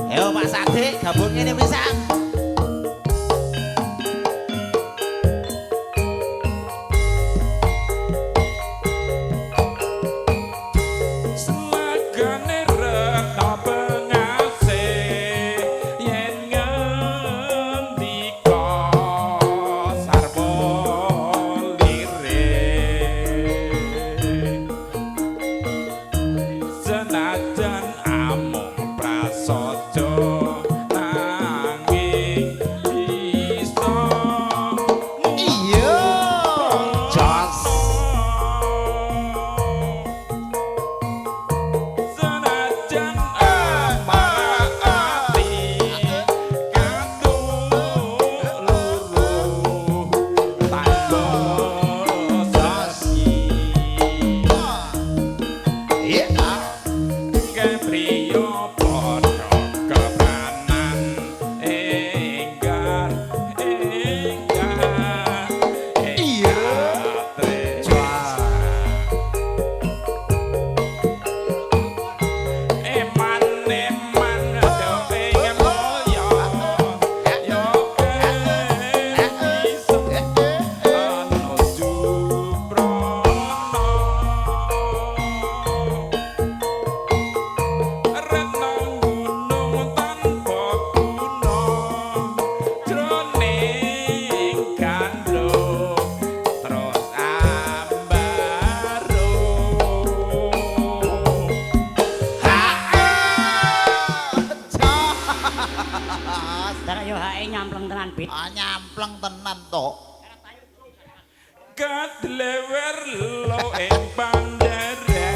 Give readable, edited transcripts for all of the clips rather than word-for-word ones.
Ayo Pak Sadik gabung ngene pisan. Selagane retno pengasih yen ngendika sarwa lirik senajan amung prasaja nanging bisa. Iya. Jos. Senajan amara ati katuk luru tanpa sasi. Iya. Kepriyo padha kepranan enggar enggar. Iya. Eman eman do ing mulya yo bisa anuju prana retno gunung tanpa guna jroning gandrung terus ambaro. Darak yo hae nyampleng tenan, Bit. Ah, nyampleng tenan tok. Kadlewer lo ing pandere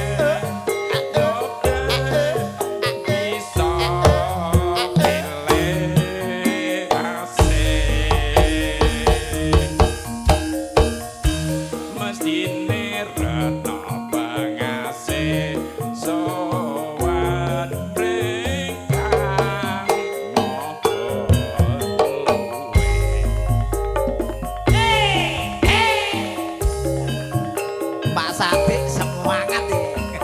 yo bisa elek asih mestine retno pengasih sowan ring kang maha luwih. Pak Sadik semangat iki.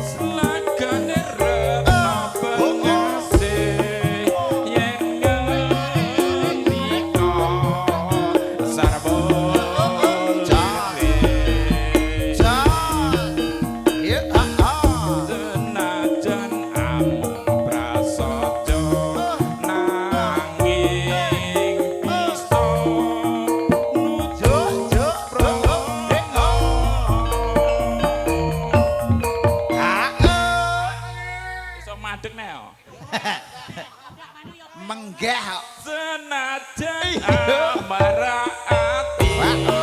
Selagane retno pengasih yen ngendika sarwa lirik senajan amung prasaja nanging bisa nuju prana. Iso madeg neo. Menggeh kok. Senajan amara ati.